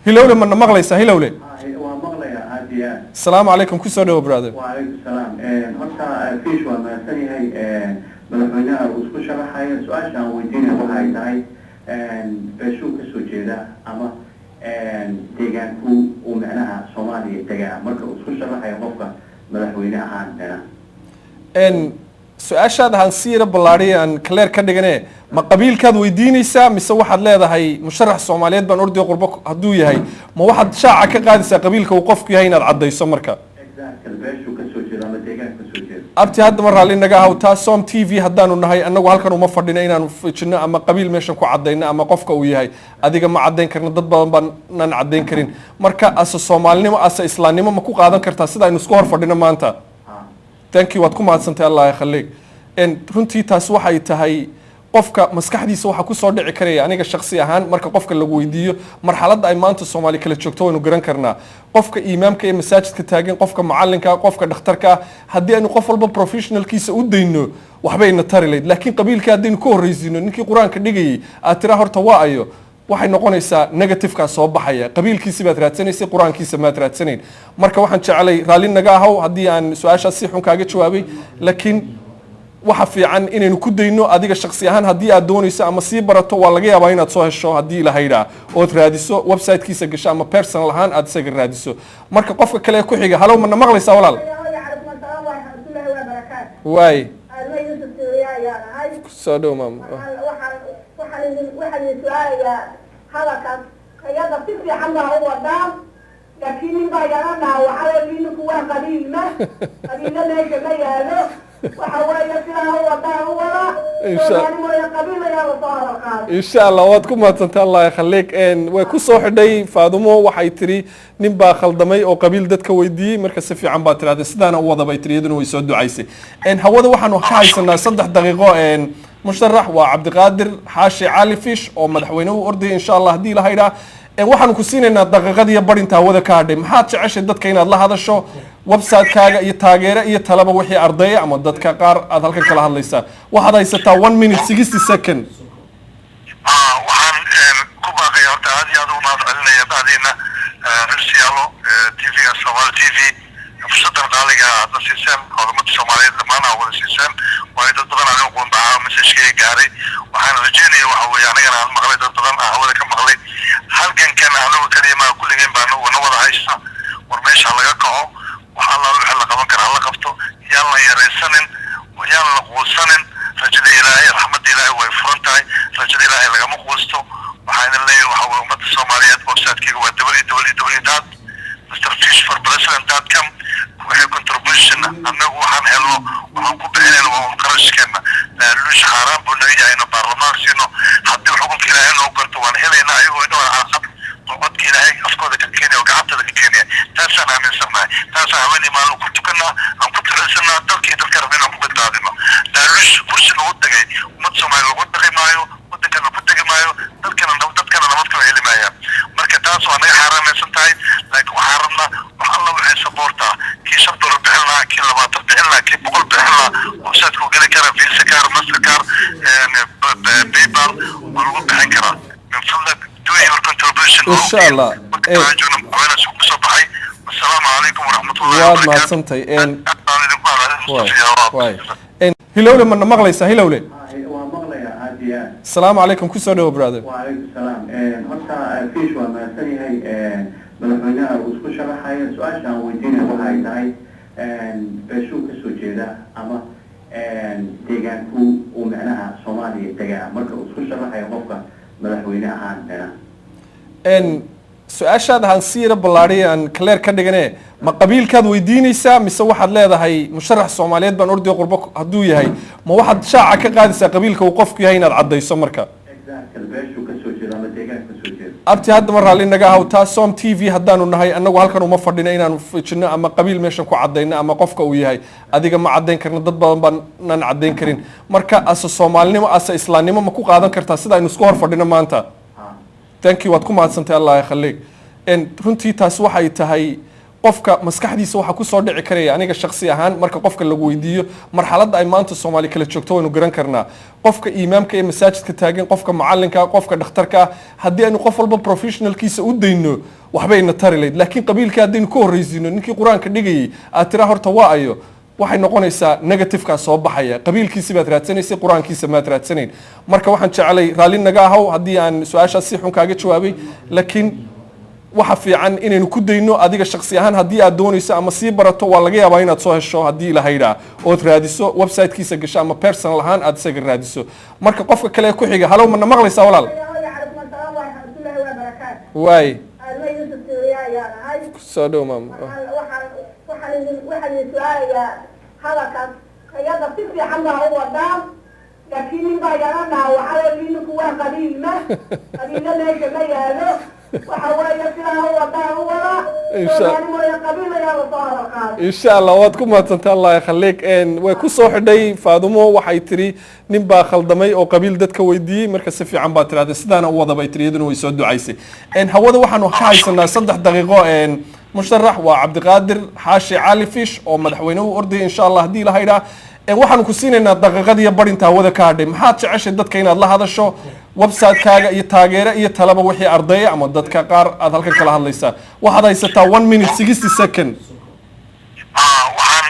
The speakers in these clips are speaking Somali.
Hilowle, mana maqlaysaa, Hilowle? Waa maqlayaa, aad iyo aad. Asalaamu calaykum, kusoo dhawo, brother. Wacalaykum salaam. Horta Fish waa mahadsan yahay. Madaxweynaha uu isku sharaxayo, su-aasha aan weydiinaya waxa ay tahay beeshuu kasoo jeeda ama deegaanku uu micnaha Soomaaliya degaa marka uu isku sharaxayo qofka madaxweyne ahaan micnaha. Su-aashaada han si yara ballaadhiya, aan clear ka dhigane. Ma qabiilkaad weydiinaysaa mise waxaad leedahay musharax Soomaaliyeed baan ordiga qurbo hadduu yahay, ma waxaad shaaca ka qaadaysaa qabiilka uu qofku yahay inaad caddayso marka? Exactly, beeshuu kasoo jeeda ama deegaanka kasoo jeeda. Abti, hadda ma raalli naga ahaw. Taa Som TV haddaanu nahay, annagu halkan uma fadhino inaanu fijino ama qabiil meeshan ku caddayno ama qofka uu yahay. Adiga ma caddayn karno, dad badan baan nan caddayn karin. Marka ase Soomaalinimo, ase islaamnimo ma ku qaadan kartaa sida aynu isku hor fadhino maanta? Thank you, waad ku mahadsantay, Allah yakhaliik. Runtii taas waxay tahay qofka maskaxdiisa waxaa kusoo dhici karaya. Aniga shaksi ahaan, marka qofka lagu weydiiyo marxaladda ay maanta Soomaali kala joogto, waynu garan karnaa qofka imaamka ee masaajidka taagan, qofka macalinka, qofka dhakhtarka ah. Haddii aynu qof walba professionalkiisa u dayno, waxbayna tari lahayd. Laakiin qabiilka haddaynu ka horreysiino, ninkii Qur-aanka dhigayay aad tiraa horta waa ayo, waxay noqonaysaa negativekaa soo baxaya. Qabiilkiisi baad raadsanaysay, Qur-aankiisa maad raadsanayn. Marka waxaan jecelay, raalli naga ahow haddii aan su-aashaas si xun kaaga jawaabay, laakiin waxa fiican inaynu ku dayno adiga shaksi ahaan. Haddii aad doonayso ama sii barato, waa laga yaabaa inaad soo hesho haddii Ilaha yidhaah ood raadiso, websitekiisa gasho ama personal ahaan aad isaga raadiso. Marka qofka kale ee ku xiga. Halow, mana maqlaysaa, walaal? Calaykum asalaam waraxmatullaahi wabarakaatu. Waay. Aalma Yuusuf Suuriya ayaan ahay. Soo dhow, maam. Waxaan idin su-aalayaa, hadalkaas iyada si fiican baa u wadaan, laakiin nin baa yara dhaawacay oo ninku waa qabiilma qabiilo meesha ma yaalo. Waxa weeye sidaa u wadaan u wada. Soomaali mooye qabiil ayaa lasoo hadal qaaday. Insha Allah, waad ku mahadsantay, Allah yakhaliik. Way ku soo xidhay Faadumo. Waxay tiri nin baa khaldamay oo qabiil dadka weydiiyey. Marka si fiican baa tirahdee, sidaana u wada bay tiri, iyaduna way soo ducaysay. Hawada waxaanu ka haysanaa 3 daqiiqo. Musharax waa Cabdiqaadir Xaashi Cali Fish oo madaxweyne u ordaya, insha Allah, haddii la haydhaa. Waxaanu ku siinaynaa daqiiqadiiyo barinta hawada ka hadhay. Maxaad jeceshay dadka inaad la hadasho, website-kaaga iyo taageere iyo talaba, wixii ardaya ama dadka qaar aad halkan kala hadlaysaa? Waxaad haysataa 1 minute 60 second. Waxaan ku baaqaya horta, aad iyo aad ugu mahad celinaya bacdiina Xilsiyaalo TV-ga Soomaali TV, fursadan qaaliga aad na siiseen oo ummadda Soomaaliyeed dhammaan aa wada siiseen, waayo dad badan aniga qunbaxa messagekayga gaaray. Waxaan rajeynaya waxa weeye anigana aan maqlay, dad badan aan hawada ka maqlay. Halgankan anigu kaliya maa, kulligeen baa na wada haysta. War meesha laga kaco, wax allaal wixii la qaban karaa la qabto. Yaan la yaraysanin, yaan la quusanin. Rajada Ilaahay, raxmadda Ilaahay way furan tahay. Rajada Ilaahay lagama quusto. Waxaan idin leeyahay waxa weye ummadda Soomaaliyeed, website-kayga waa www.mrfishforpresident.com. Wixii contribution, annagu waxaan helno waxaan ku bixinayna waa un qarashkeena. Laaluush xaaraan buu naga yahay inu baarlamaan siino. Haddii xukunka Ilaahay noo garto, waan helaynaa ayagoo inoo cadcad oo codka Ilaahay afkooda ka keenaya oo gacantooda ka keenaya. Taasaan aaminsannahay, taasaan haweeney maalin ku tukanaa, aan ku ducaysanaa, dalka iyo dadka rabna inaan ku badbaadino. Laaluush kursi lagu tagay ummad Soomaaliya lagu dhaqi maayo, wadankana ku tegi maayo, dalkana dadkana nabad kama heli maayaan. Marka taas waa naga xaaraamaysan tahay. Laakiin waxaan rabnaa wax alla waxay supportaa, kii $5 bixin lahaa, kii 20 bixin lahaa, kii 100 bixin lahaa, website-ku geli kara, Visa card, Mastercard, PayPal waa lagu bixin karaa. Min fadlak, do your contribution. Insha Allah. Marka waxaan joogna madaxweyne kusoo baxay. Assalaamu calaykum waraxmatullahi. Waad mahadsantahay. Aad baan idinku mahadcelinayaa. Waay. Hilowle, mana maqlaysaa, Hilowle? Waa maqlayaa, aad iyo aad. Asalaamu calaykum, kusoo dhawo, brother. Wacalaykum salaam. Horta Fish waa mahadsan yahay. Madaxweynaha uu isku sharaxayo, su-aasha aan weydiinaya waxa ay tahay beeshuu kasoo jeeda ama deegaanku uu micnaha Soomaaliya degaa marka uu isku sharaxayo qofka madaxweyne ahaan micnaha. Su-aashaada han si yara ballaadhiya, aan clear ka dhigane. Ma qabiilkaad weydiinaysaa mise waxaad leedahay musharax Soomaaliyeed baan ordiga qurbo hadduu yahay, ma waxaad shaaca ka qaadaysaa qabiilka uu qofku yahay inaad caddayso marka? Exactly, beeshuu kasoo jeeda ama deegaanka kasoo jeeda. Abti, hadda ma raalli naga ahaw. Taa Som TV haddaanu nahay, annagu halkan uma fadhino inaanu fijino ama qabiil meeshan ku caddayno ama qofka uu yahay. Adiga ma caddayn karno, dad badan baan nan caddayn karin. Marka ase Soomaalinimo, ase islaamnimo ma ku qaadan kartaa sida aynu isku hor fadhino maanta? Thank you, waad ku mahadsantay, Allah yakhaliik. Runtii taas waxay tahay Qofka maskaxdiisa waxaa kusoo dhici karaya, aniga shaksi ahaan, marka qofka lagu weydiiyo marxaladda ay maanta Soomaali kala joogto, waynu garan karnaa. Qofka imaamka ee masaajidka taagan, qofka macalinka, qofka dhakhtarka ah, haddii aynu qof walba professionalkiisa u dayno, waxbayna tari lahayd. Laakiin qabiilka haddaynu ka horreysiino ninkii Qur-aanka dhigayay, aad tiraa horta waa ayo, waxay noqonaysaa negativekaa soo baxaya. Qabiilkiisi baad raadsanaysay, Qur-aankiisa maad raadsanayn. Marka waxaan jeclay, raalli naga ahow haddii aan su-aashaas si xun kaaga jawaabay, laakiin waxa fiican inaynu ku dayno adiga shaksi ahaan. Haddii aad doonayso ama sii barato, waa laga yaabaa inaad soo hesho haddii Ilaha yidhaah ood raadiso, websitekiisa gasho ama personal ahaan aad isaga raadiso. Marka qofka kale ee ku xiga. Halow, mana maqlaysaa, walaal? Calaykum asalaam waraxmatullaahi wabarakaatu. Waay. Aalma Yuusuf Suuriya ayaan ahay. Soo dhow, maam. Waxaan idin su-aalayaa, hadalkaas iyada si fiican baa u wadaan, laakiin nin baa yara dhaawacay oo ninku waa qabiilma, qabiilo meesha ma yaalo. Waxa weeye sidaa u wadaan u wada. Soomaali mooye qabiil ayaa lasoo hadal qaaday. Insha Allah, waad ku mahadsantay, Allah yakhaliik. Way ku soo xidhay Faadumo. Waxay tiri nin baa khaldamay oo qabiil dadka weydiiyey. Marka si fiican baa tirahdee, sidaana u wada bay tiri, iyaduna way soo ducaysay. Hawada waxaanu ka haysanaa 3 daqiiqo. Musharax waa Cabdiqaadir Xaashi Cali Fish oo madaxweyne u ordayay, insha Allah, haddii la haydhaa. Waxaanu ku siinaynaa daqiiqadiyo barinta hawada ka hadhay. Maxaad jeceshay dadka inaad la hadasho, website-kaaga iyo taageere iyo talaba, wixii ardaya ama dadka qaar aad halkan kala hadlaysaa? Waxaad haysataa 1 minute 60 second. Waxaan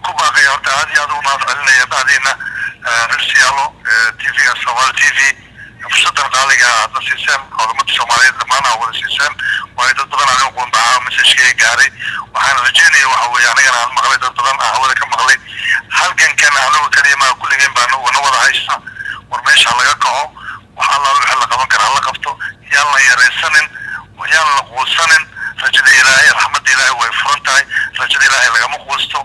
ku baaqaya horta, aad iyo aad ugu mahad celinaya bacdiina Rsiyaalo TV-ga Soomaali TV, fursadan qaaliga aad na siiseen oo ummadda Soomaaliyeed dhammaan aa wada siiseen, waayo dad badan aniga qunbaxa messagekayga gaaray. Waxaan rajeynaya waxa weeye, anigana aan maqlay, dad badan aan hawada ka maqlay, halgankan anigu kaliya maa, kulligeen baa na wada haysta. War meesha ha laga kaco. Wax allaal wixii la qaban kara hala qabto. Yaan la yaraysanin, yaan la quusanin. Rajada Ilaahay, raxmadda Ilaahay way furan tahay. Rajada Ilaahay lagama quusto.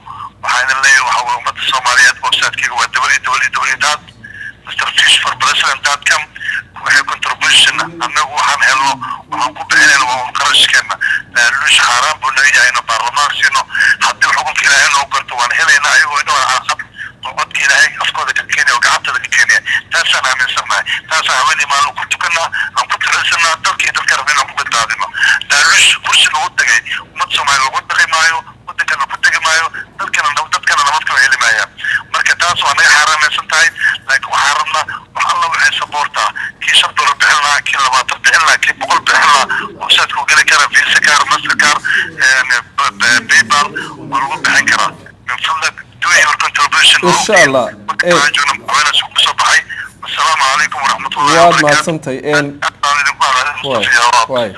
Waxaan idin leeyahay waxa weye, ummadda Soomaaliyeed, website-kayga waa www.mrfishforpresident.com. Wixii contribution, annagu waxaan helno waxaan ku bixinayna waa un qarashkeena. Laaluush xaaraan buu naga yahay inuu baarlamaan siino. Haddii xukunka Ilaahay noo garto, waan helaynaa ayagoo inoo caqab oo codka Ilaahay afkooda ka keenaya oo gacantooda ka keenaya. Taasaan aaminsannahay, taasaan haweeney maalin ku tukanaa, aan ku ducaysanaa, dalka iyo dadka rabna inaan ku badbaadino. Laaluush kursi lagu tagay ummad Soomaaliya lagu dhaqi maayo, wadankana ku tegi maayo, dalkana dadkana nabad kama heli maayaan. Marka taas waa naga xaaraamaysan tahay. Laakiin waxaan rabnaa wax alla waxay supportaa, kii $5 bixin lahaa, kii 20 bixin lahaa, kii 100 bixin lahaa, website-ku geli kara, Visa card, Mastercard, PayPal waa lagu bixin karaa. Min fadlak, do your contribution. Insha Allah. Marka waxaan joogna madaxweyne kusoo baxay. Assalaamu calaykum waraxmatullahi Waad wabarakaatu. mahadsantahay. Aad baan idinku Waay. mahadcelinayaa. Waay.